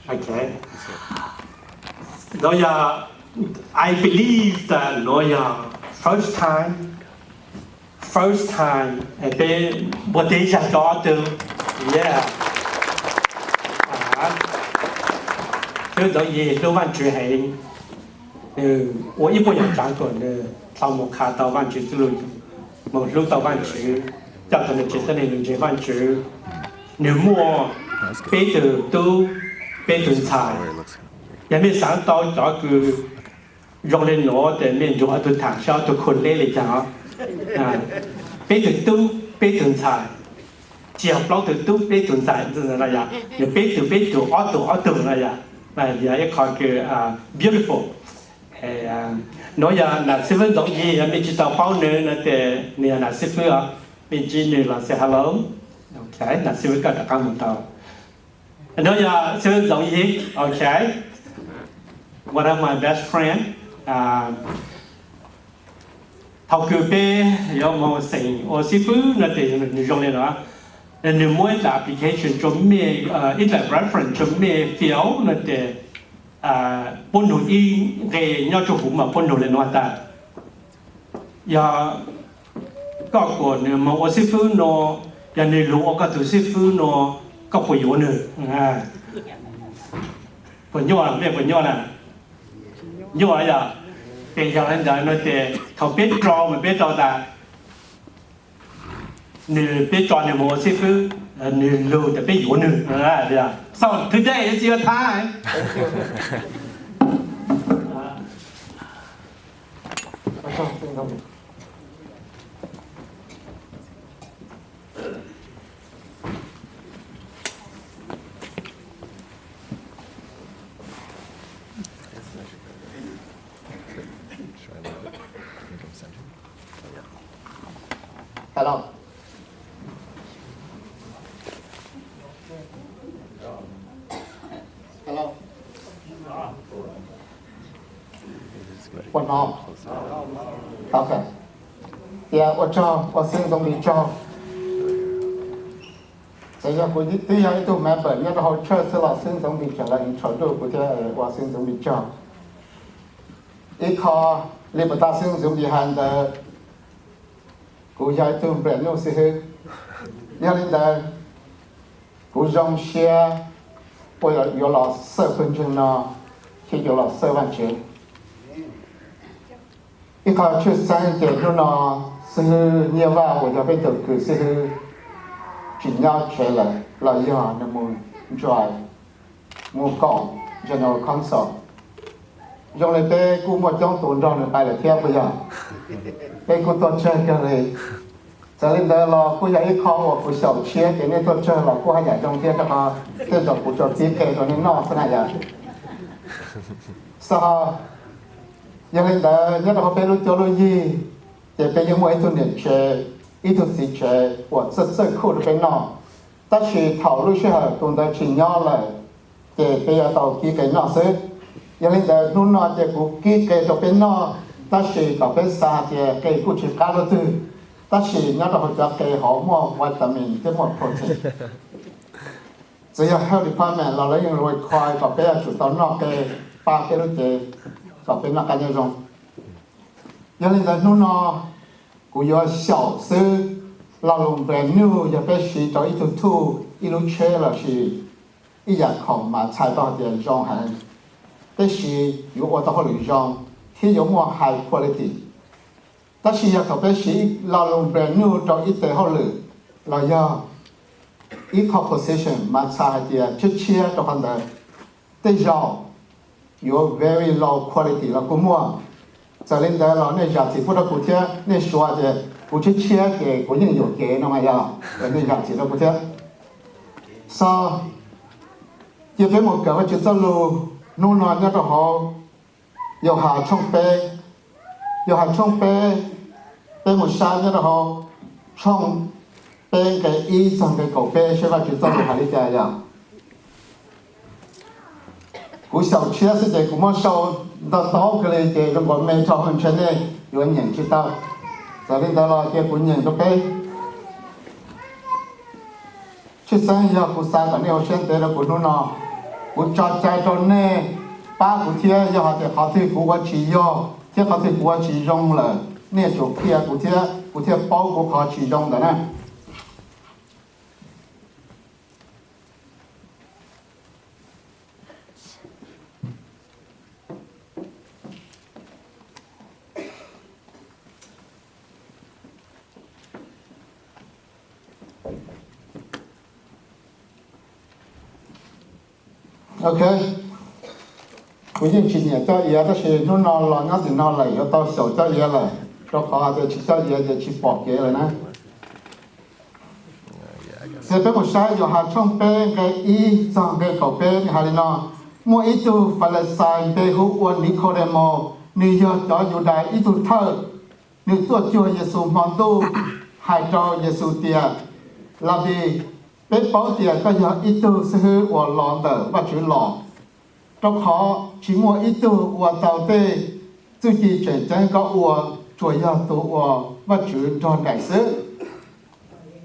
Okay. Nuav yog, I believe that nuav yog first time, first time peb npuaj teb zag rau ob tug. Yeah. Xib Ntxoov Yig hlub Vaajtswv heev, nwg ua ib puab yaam tsaav kuas nwg tau moog qha tau Vaajtswv txuj lug, moog hlub tau Vaajtswv, coj tau nwg tsev neeg lug ntseeg Vaajtswv. Nwg muaj peb tug tub, peb tug ntxhais. Yog mej xaav tau cov kws zoo le nuav tes mej nrug ob tug thaam seb ob tug khuv hleb le caag. Peb tug tub, peb tug ntxhais, tsi yog plaub tug tub peb tug ntxhais, nwg peb tug peb tug ob tug ob tug no yom. Yog ib qho kws beautiful. Nuav yog nam xib fwb Ntxoov Yig, yog mej tsi tau paub nwg no tes nwg yog nam xib fwb os, mej ntsib nwg los say hello. Okay, nam xib fwb koj rov qaab moog tau. Nuav yog xib fwb Ntxoov Yig, okay, one of my best friend. Thaus kws peb yuav moog xeem ua xib fwb no tes nwg zoo le nuav, nwg muab ib dlaim application rua mej, ib dlaim reference rua mej fill no tes puab nug ib nqe nyob rua huv mas puab nug le nuav tas, yog koj kuas nwg moog ua xib fwb no, yog nwg lug ua koj tug xib fwb no, koj puas yuav nwg? Puas nyuaj, mej puas nyuaj na? Nyuaj yog. Ces yog le ntawd no ces thaus peb rau mas peb rau tas nwg, peb tso nwg moog ua xib fwb, nwg lug tas peb yuav nwg. So today is your time. Hello. Hello. Ua no. Ok. Tias ua tsaug, ua xib Ntxoov Yig tsaug. Txawm yog kuv twb yog ib tug member nyob rau hauv church xwb los xib Ntxoov Yig tseem los introduce kuv thiab, ua xib Ntxoov Yig tsaug. Ib qho li puas tas xib Ntxoov Yig has ntawd, kuv yog ib tug brand new xib hwb. Yog li ntawd, kuv zoo siab uas yuav los xawj pawg ntseeg no, thiab yuav los xawj Vaajtswv. Ib qho tshwj xeeb ces hnub no xib hwb Nyiaj Vaj uas yog peb tug kws xib hwb tsis nyob tsev lawm los yog nws mus join, mus koom General Council. Zoo li peb kuj muaj coob tus nrog nws pais lawm thiab puas yog? Peb kuj tuaj tsawg kawg li. Txawm li ntawd los kuj yog ib qho uas kuv xyaum tshiab ces nej tuaj tsawg los kuj haj yam zoo thiab rau qhov tej zaum kuv tsuas kib qe rau nej noj xwb na yom. So, yog li ntawd nyob rau hauv peb lub cuab lub yig ces peb yeej muaj ib tug niam tsev, ib tug txiv tsev uas txawj txawj cook rau peb noj. Tab sis thaum lub sij hawm tus ntawd tsis nyob lawm, ces peb yuav tau kib qe noj xwb. Yog li ntawd hnub no ces kuv kib qe rau peb noj, tab sis kom peb xav hais tias qe kuj tsis qab lub twg, tab sis nyob rau hauv cov qe hauv muaj vitamin thiab muaj protein. Txawm yog health department los lawv yeej require kom peb yuav tsum tau noj qe pab peb lub cev kom peb noj qab nyob zoo. Yog li ntawd hnub no kuv yuav xyaum xwb. Lo lus brand new yog peb siv rau ib tug tool, ib lub tsheb lossis ib yam khoom mas txhais tau hais tias zoo heev, peb siv yuav ua tau hauj lwm zoo thiab yuav muaj high quality. Tab sis yog thaum peb siv lo lus brand new rau ib tes hauj lwm los yog ib qho position mas txhais hais tias tshiab tshiab rau qhov ntawd, tej zaum yuav very low quality los kuj muaj. Txawm li ntawd los nej zam txim pub rau kuv thiab, nej suav tias kuv tshiab tshiab ces kuv yeej yuam kev no mas yog, nej zam txim rau kuv thiab. So, cia peb mus kawm Vajtswv txoj lus hnub no nyob rau hauv Yauhas tshooj peb, Yauhas tshooj peb, peb mus saib nyob rau hauv tshooj peb nqe ib txog nqe kaum peb seb Vajtswv txoj lus hais li cas yom. Kuv xyaum tshiab xwb ces kuv muab sau ntau ntau kawg li ces zoo nkaus me dhau ntshe nej yuav nyeem tsis tau. Txawm li ntawd los cia kuv nyeem rau peb. Tshwj xeeb yog kuv xav kom nej ua siab ntev rau kuv hnub no. Kuv tso cai rau nej pab kuv thiab, yog hais tias qhov twg kuv ua tsis yog thiab qhov twg kuv ua tsis zoo lawm, nej yuav tsum qhia kuv thiab, kuv thiaj paub kuv qhov tsis zoo ntawd na. Ok, kuv yeej tsis nyiam coj iav, tab sis hnub no los nyob tim no lawm yuav tau xyaum coj iav lawm, rau qhov hais tias tsis coj iav ces tsis pom kev lawm na. Ces peb mus saib Yauhas tshooj peb nqe ib txog nqe kaum peb, nws hais li no: Muaj ib tug Falixais npe hu ua Nikaudemus, nws yog cov Yudais ib tug thawj. Nws tuaj cuag Yexus hmo ntuj, hais rau Yexus tias, Labi, peb paub tias koj yog ib tug xib hwb uas los ntawm Vajtswv los, rau qhov tsis muaj ib tug ua tau tej txuj ci tseem ceeb koj ua, tsuas yog tus uas Vajtswv nrog nraim xwb.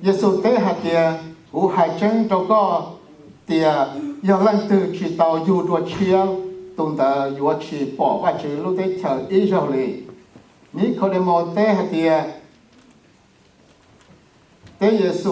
Yexus teb hais tias, Kuv hais tseeb rau koj tias, yog leej twg tsis tau yug dua tshiab, tus ntawd yuav tsis pom Vajtswv lub teb chaws ib zaug li. Nikaudemus teb hais tias, teb Yexus